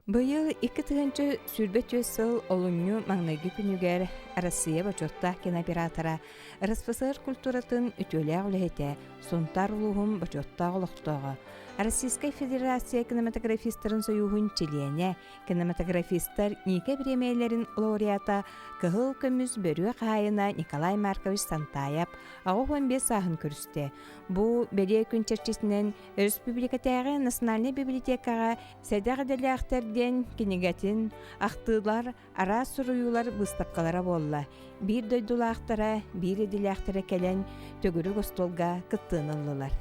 Быйыл 2024 сыл олунньу маҥнайгы күнүгэр Арассыыйа бочуоттаах кинооператора, РСФСР культуратын үтүөлээх үлэһитэ, Сунтаар улууһун бочуоттаах олохтооҕо, Российскай Федерация кинематографистарын сойууһун чилиэнэ, кинематографистар Ника бириэмийэлэрин лауреата, Кыһыл көмүс бөрүө хаһаайына Николай Маркович Сантаев 85 сааһын көрүстэ. Бу бэлиэ күн чэрчитинэн Өрөспүүбүлүкэтээҕи национальнай библиотекаҕа Сэдэх идэлээхтэр диэн кинигэтин, ахтыылар, араас суруйуулар быыстапкалара буолла. Биир дойдулаахтара, биир идэлээхтэрэ кэлэн төгүрүк остуолга кыттыыны ыллылар.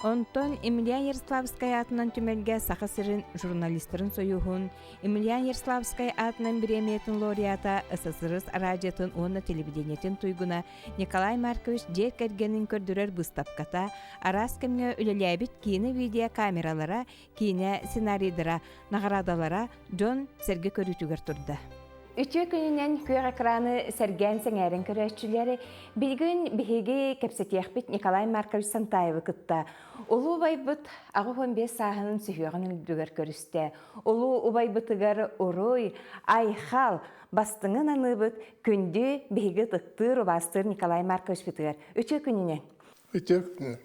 Онтон Емельян Ярославскай аатынан түмэлгэ Саха сирин журналистарын сойууһун Емельян Ярославскай аатынан бириэмийэтин лауреата СССР араадьыйатын уонна телевидениетин туйгуна Николай Маркович дьиэ кэргэнин көрдөрөр быыстапката, араас кэмҥэ үлэлээбит киинэ-видео камералара киинэ сценарийдара, наҕараадалара дьон сэргэ көрүүтүгэр турда. Үтүө күнүнэн күөх экраны сэргээн сэҥээрэн көрөөччүлэри билигин биһиги кэпсэтиэхпит Николай Маркович Сантаевы кытта. Улуу убайбыт 85 сааһын сүһүөҕүн үрдүгэр көрүстэ. Улуу убайбытыгар уруй, айхал, бастыҥын аныыбыт күндү биһиги ытыктыыр, убаастыыр Николай Марковичпытыгар. Үтүө күнүнэн! Үтүө күнүнэн!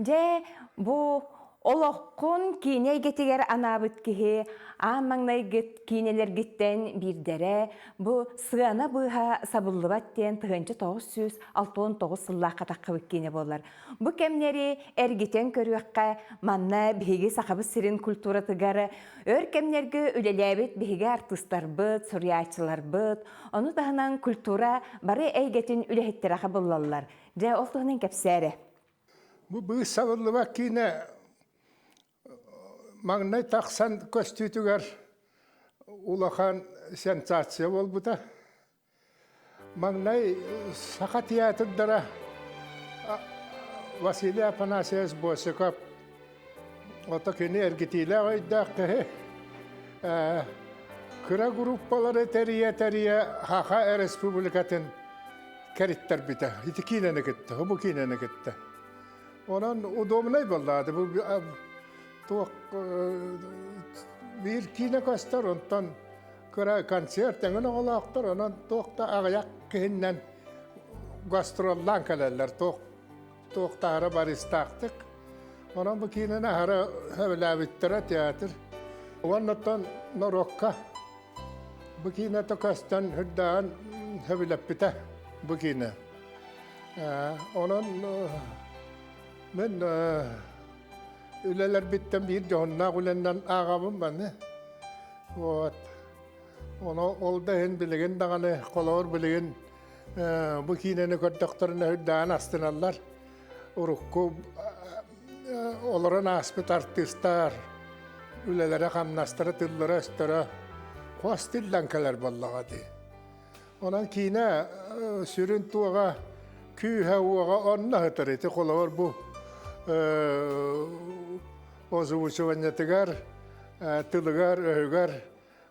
Дьэ, бу олоххун киинэ эйгэтигэр анаабыт киһи аан маҥнайгыт киинэлэргиттэн биирдэрэ бу сыана быыһа сабыллыбат диэн 1969 сыллаахха таххыбыт киинэ буолар. Бу кэмнэри эргитэн көрүөххэ, манна биһиги Сахабыт сирин культуратыгар өр кэмнэргэ үлэлээбит биһиги артыыстарбыт, суруйааччыларбыт, ону таһынан культура бары эйгэтин үлэһиттэрэ хабыллаллар. Дьэ, ол туһунан кэпсээ эрэ. Бу быыс сабыллыбат киинэ маҥнай тахсан көстүүтүгэр улахан сенсация буолбута. Маҥнай саха театрдара Василий Афанасьевич Босиков ото кини эргитиилээх өйдөөх киһи кыра группалары тэрийэ-тэрийэ Саха Республикатын кэриттэрбитэ. Ити киинэни кытта, бу киинэни кытта. Онон удобнай буоллаады. Бу туох биир киинэ көстөр, онтон кыра концерт эҥин оҕолоохтор, онон туох да аҕыйах киһиннэн гастроллаан кэлэллэр, туох туох да аһара барыстаахтык. Онон бу киинэни аһара сөбүлээбиттэрэ театр. Уонна норуокка Бу киинэтэ көстөн үрдээҕин сөбүлэппитэ бу киинэ. Онон мин үлэлэрбиттэн биир дьоһуннаах үлэннэн ааҕабын маны. Вот. Ону ол да иһин билигин даҕаны холобур билигин бу киинэни көрдөхтөрүнэ үрдээҕин астыналлар. Урукку олорон ааспыт артыыстар үлэлэрэ-хамнастара, тыллара-өстөрө хос тиллэн кэлэр буоллаҕа дии. Онон киинэ сүрүн туоҕа, күүһэ-уоҕа онно сытар. Ити холобур бу озвучиваниетыгар, тылыгар-өһүгэр,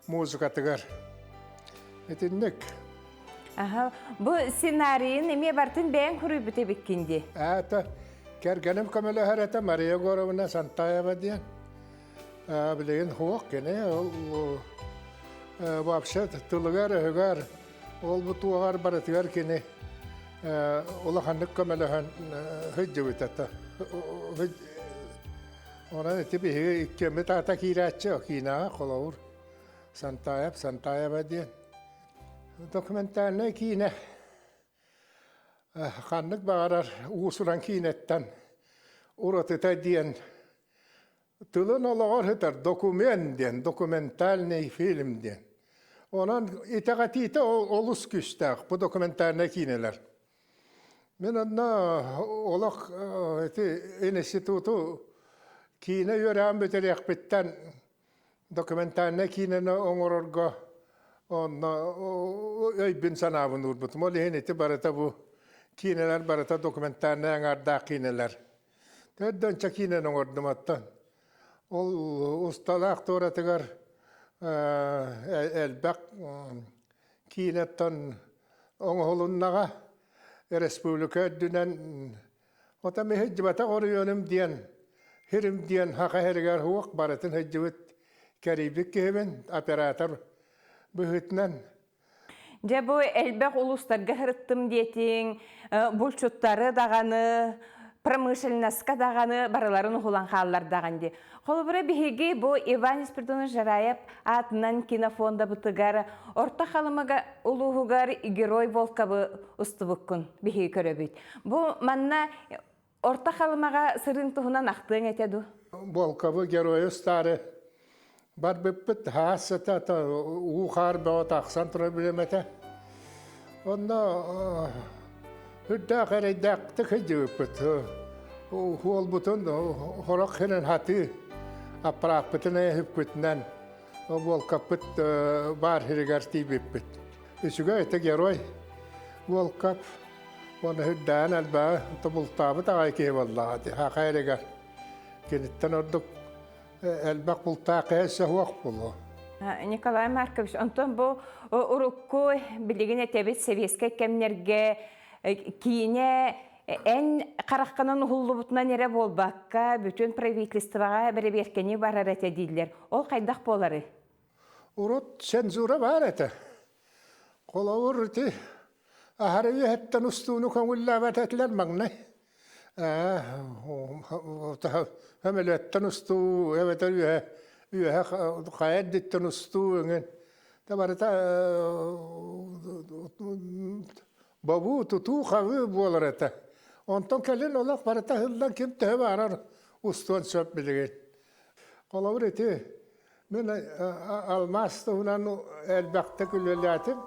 музыкатыгар. Итинник. Аха, бу сценарийын эмиэ бартын бэйэҥ суруйбут эбиккин дии. Это кэргэним көмөлөһөр этэ Мария Егоровна Сантаева диэн. Билигин хуох кини ол вообще тылыгар-өһүгэр ол бу туоҕар барытыгар кини улаханнык көмөлөһөн сылдьыбыт этэ. Онон ити биһиги иккиэммит аата киирээччи киинэҕэ холобур Сантаев Сантаева диэн документальнай киинэ ханнык баҕарар уус-уран киинэттэн уратыта диэн тылын олоҕор сытар документ диэн документальный фильм диэн. Онон итэҕэтиитэ олус күүстээх бу документальнай киинэлэр. Мин онно олох ити институту киинэ үөрэҕин бүтэриэхпиттэн документальнай киинэни оҥорорго онно өйбүн-санаабын уурбутум. Ол иһин ити барыта бу киинэлэр барыта документальнай аҥаардаах киинэлэр. Төрдөнчө киинэни оҥордум оттон. Ол усталаах туоратыгар элбэх киинэттэн оҥоһулуннаҕа республика үрдүнэн отом иһиддьибэтэх оройуонум диэн хирим диэн хаха иһэригэр уох барытын сылдьыбыт. Кэрийбит киһибин оператор быһыытынан. Дьэ бу элбэх улуустарга сырыттым диэтиҥ, булчуттары даҕаны, промышленноска даҕаны барыларын уһулан хааллардаҕын дии. Холобура биһиги бу Иван Спиридонович Жараев аатынан кинофондабытыгар Орто Халымага улууһугар Герой Волковы устубуккун биһиги көрөбүт. Бу манна Орто Халымаҕа сырыыҥ туһунан ахтыаҥ этэ дуу? Волковы геройу устаары барбыппыт хаас сыта уу хаар бөҕө тахсан турар бириэмэтэ. Онно үрдээх эрэйдээхтик сылдьыбыппыт. Уолбутун хорох хинэн хатыы аппарааппытын эһиппитинэн Волкаппыт баар сиригэр тиийбиппит. Үчүгэй это герой Волкап уонна үрдээн элбэҕи тобултаабыт аҕай киһи буоллаҕа дии хаха эригэр. Киниттэн ордук элбэх бултаах киһи өссө суох буолуо. Николай Маркович, онтон бу урукку билигин этэбит сэбиэскэй кэмнэргэ киинэ эн хараххынан уһуллубутунан эрэ буолбакка, бүтүн правительствоҕа бэрэбиэркэни барар этэ дииллэр. Ол хайдах буоларый? Урут цензура баар этэ. Холобур, ити аһары үөһэттэн устууну көҥүллээбэт этилэр маҥнай. Өмөлүөттэн устуу, эбэтэр үөһэ үөһэ хайа эрдиттэн устуу эҥин. Да барыта бобуу, тутуу, хаҕыы буолар этэ. Онтон кэлин олох барыта ыһыллан ким төһө баарар устуон сөп билигин. Холобур ити мин алмаас туһунан элбэхтик үлэлээтим.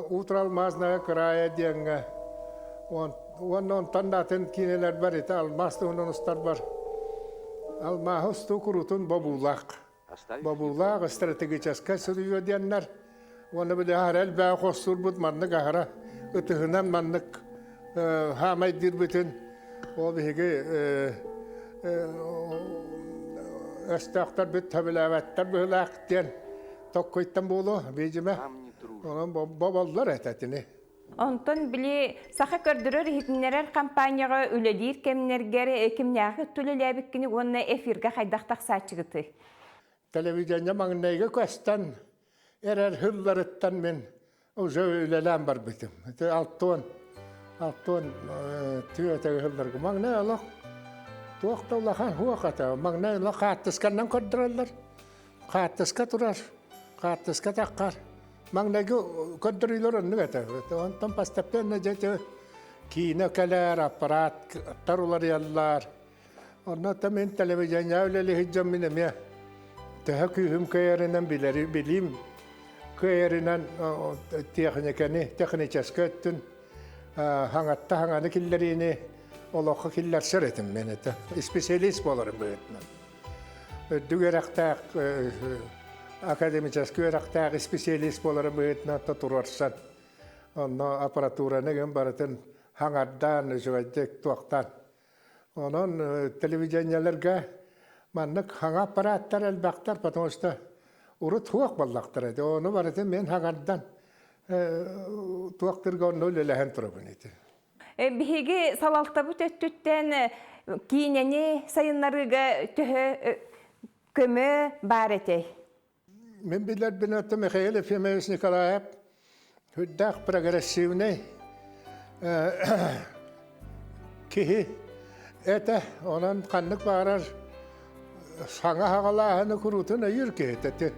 Утро алмазная края диэҥҥэ уонна онтон да атын киинэлэрбэр ити алмаас туһунан устарбар алмааһы устуу куруутун бобуулаах. Бобуулаах стратегическай суруйуу диэннэр уонна били аһара элбэҕи хостуурбут маннык аһара ытыһынан маннык хаамайдыырбытын ол биһиги өстөөхтөрбүт сөбүлээбэттэр быһыылаах диэн токкуйтан буолуо видимо онон боболлор этэ итини. Онтон били саха көрдөрөр-иһитиннэрэр компанияҕа үлэлиир кэмнэргэр кимнээхи үлэлээбиккини уонна эфиргэ хайдах тахсааччыгытый? Телевидение маҥнайгы көстөн эрэр сылларыттан мин уже үлэлээн барбытым. Ити алтуон алтуон түөтэги сылларга маҥнай олох туох да улахан суох этэ. Маҥнай олох хаартысканан көрдөрөллөр. Хаартыска турар, хаартыска таххар. Маҥнайгы көрдөрүүлэр оннук этэ. Онтон постепенно дьэ киинэ кэлэр, аппараттар уларыйаллар. Онно мин телевидение үлэлиһит дьон мин эмиэ төһө күүһүм кыайарынан билэри билиим кыайарынан техниканы, техническэй өттүн хаҥатта хаҥаны киллэриини олоххо киллэрсэр этим мен это. Специалист буоларым быһыытынан. Үрдүк үөрэхтээх академическай үөрэхтээх исписэлиис буоларын быһыытынан туруорсан онно аппаратураны гын барытын хаҥардаан үчүгэйдик туохтаан онон телевидениелэргэ маннык хаҥа аппараттар элбэхтэр потому что урут суох буоллахтара ити ону барытын мин хаҥардан туохтырга онно үлэлэһэн турабын ити. Биһиги салалтабыт өттүттэн киинэни сайыннарыыга төһө көмө баар этэй? Мин билэрбин өттө Михаил Ефимович Николаев үрдээх прогрессивный киһи этэ. Онон ханнык баҕарар саҥа хаҕалааһыны куруутун өйүүр киһи этэ.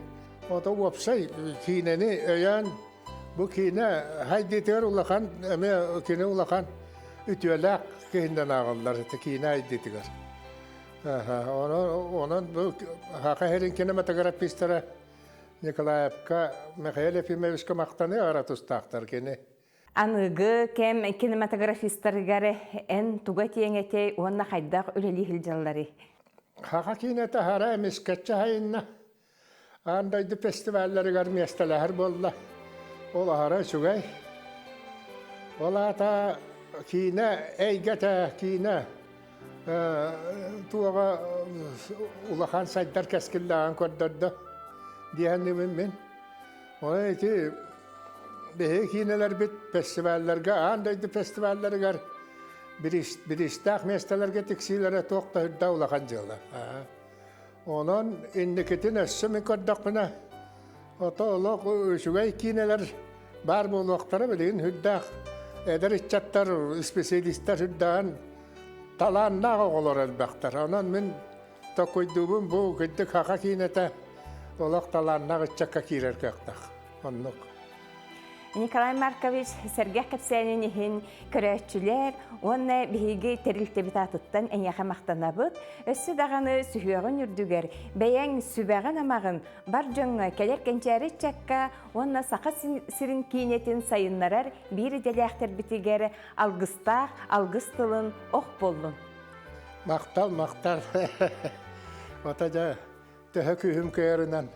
Ото уопсай киинэни өйөөн Бу киинэ хайдыытыгар улахан эмиэ кини улахан үтүөлээх киһинэн ааҕыллар ити киинэ айдыытыгар. Онон онон бу Саха сирин кинематографистара Николаевка Михаил Ефимовичка махтаныы аҕара тустаахтар кини. Аныгы кэм кинематографистарыгар эн туга этиэҥ этэй уонна хайдах үлэлии сылдьалларый? Саха киинэтэ аһара эмискэччи аһайынна. Аан дойду фестивалларыгар миэстэлэһэр буолла. Ол аһара үчүгэй. Ол аата киинэ эйгэтэ, киинэ туоҕа улахан сайдар кэскиллээҕин көрдөрдө диэһэннибин мин. Онон ити биһиги киинэлэрбит фестивалларга, аан дойду фестивалларыгар бириистээх миэстэлэргэ тиксиилэрэ туох да үрдэ улахан дьыала. Онон инникитин өссө мин көрдөхпүнэ, ото олох үчүгэй киинэлэр баар буолуохтара билигин сүрдээх эдэр ыччаттар, специалистар сүрдээҕин талааннаах оҕолор элбэхтэр. Онон мин токуйдуубун бу кырдьык саха киинэтэ олох талааннаах ыччакка киирэр кыахтаах. Оннук. Николай Маркович сэргэх кэпсээнин иһин көрөөччүлэр уонна биһиги тэрилтэбит аатыттан эйиэхэ махтанабыт. Өссө даҕаны сүһүөҕүн үрдүгэр бэйэҥ сүбэҕин-амаҕын бар дьоҥҥо кэлэр кэнчээри ыччакка уонна Саха сирин киинэтин сайыннарар биир идэлээхтэрбитигэр алгыстаах алгыс тылын ох буоллун. Махтал, махтал. Ото дьэ төһө күүһүм кыайарынан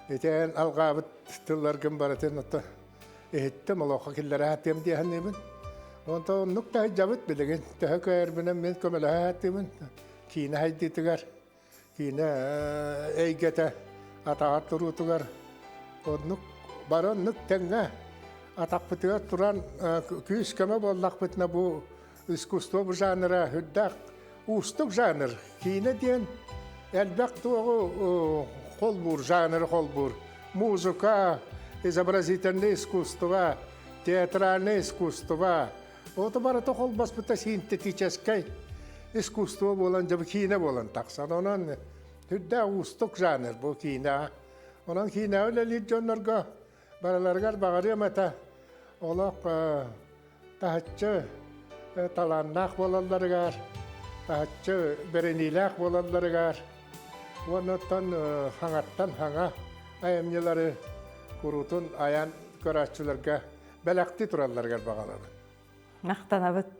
Ити алҕаабыт тылларгын барытын ото иһиттим, олоххо киллэрэ сатыам дии саныыбын. Онтон оннук да сылдьабыт билигин. Төһө кыайарбынан мин көмөлөһө сатыыбын. Киинэ сайдыытыгар, киинэ эйгэтэ атаҕар туруутугар оннук бары оннук тэҥҥэ атахпытыгар туран күүс-көмө буоллахпытына бу искусство бу жанра үрдээх уустук жанр. Киинэ диэн элбэх туоҕу холбуур, жанры холбуур. Музыка, изобразительное искусство, театральное искусство. Ото барыта холбоспута синтетическэй искусство буолан, дьэ киинэ буолан тахсар. Онон үрдээх уустук жанр бу киинэ. Онон киинэҕэ үлэлиир дьоннорго барыларыгар баҕарыам этэ олох таһыччы талааннаах буолалларыгар, таһыччы бэриниилээх буолалларыгар уонна оттон хаҥаттан хаҥа айымньылары куруутун айан көрөөччүлэргэ бэлэхтии туралларыгар баҕарабын. Махтанабыт.